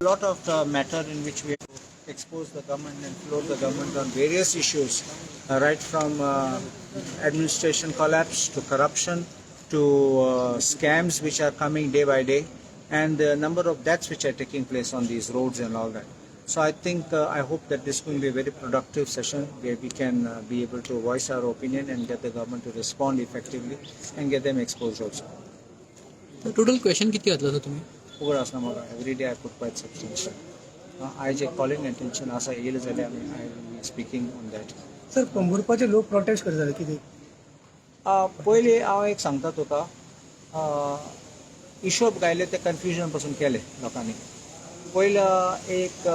Lot of matter in which we expose the government and floor the government on various issues, right from administration collapse to corruption to scams which are coming day by day, and the number of deaths which are taking place on these roads and all that. So I think I hope that this will be a very productive session where we can be able to voice our opinion and get the government to respond effectively and get them exposed also. Total question किती घातलं sir तुम्ही? उघड आसना म्हाका, every day I put quite substantial. आयज एक calling attention आसा, येयलें जाल्यार आमी I will be speaking on that. Sir, पोंबुर्पाचे लोक प्रोटेस्ट करताले, कितें? पयलीं हांव एक सांगता तुका, हिशोब घायले ते कन्फ्युजन पासून केले लोकांनी. पयलं एक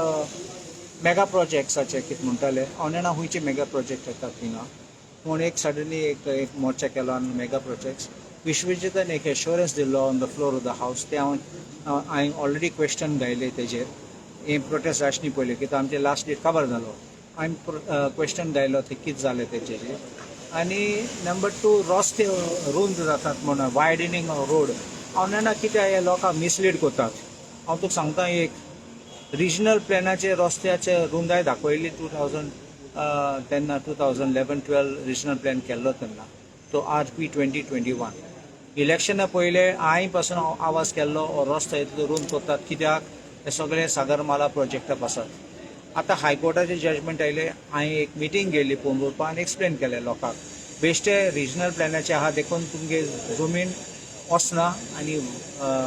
मेगा प्रोजेक्ट्साचे कितें म्हणटाले, हांव जाणा खंयचे मेगा प्रोजेक्ट येतात थिंगा पूण एक सडनली एक मोर्चा केलो आनी मेगा प्रोजेक्ट्स विश्वजितान एक एश्योरन्स दिल्लो on the floor of the house, ते हांव हांवें ऑलरेडी क्वेश्चन घायले तेजेर. हे प्रोटेस्ट जावचे पयलीं, कित्याक आमचे लास्ट डेट काबार जालो, हांवें क्वेश्चन घायलो ते कितें जालें तेजेर. आनी नंबर टू, रस्ते रुंद जातात म्हणून, वायडनिंग रोड, हांव जाणा कित्याक हे लोकांक मिसलीड करतात. हांव तुका सांगता, एक रिजनल प्लॅनाचे रस्त्याचे रुंदाय दाखयली 2000 तेन्ना, 2011-12 रिजनल प्लॅन केल्लो तेन्ना, तो आरपी 2021. इलेक्शना पयले हांवें पासून हांव आवाज केल्लो, हो रस्तो इतलो रुंद करतात कित्याक, हे सगळे सागरमाला प्रोजेक्टा पासत. आतां हायकोर्टाचे जजमेंट आयले, हांवें एक मिटींग घेयली पोंबुर्पा आनी एक्सप्लेन केलें लोकांक, बेश्टे रिजनल प्लॅनाचे आहा देखून तुमगे जमीन वचना आनी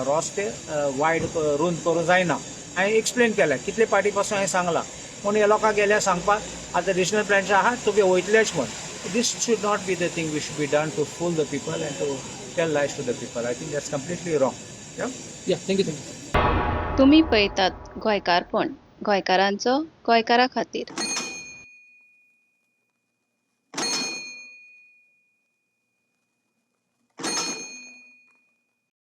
रस्ते वायड रुंद करूं जायना. हांवें एक्सप्लेन केलें, कितले पाटी पासून हांवें सांगलां. पूण हे लोकांक गेल्या सांगपाक, आतां रिजनल प्लॅनचे आहा, तुगे वयतलेच म्हण. This should not be the thing which should be done to fool the people and to tell lies to the people. I think that's completely wrong. Yeah, thank you, thank you. तुम्ही पळयतात गोंयकारपण, गोंयकारांचो गोंयकारा खातीर.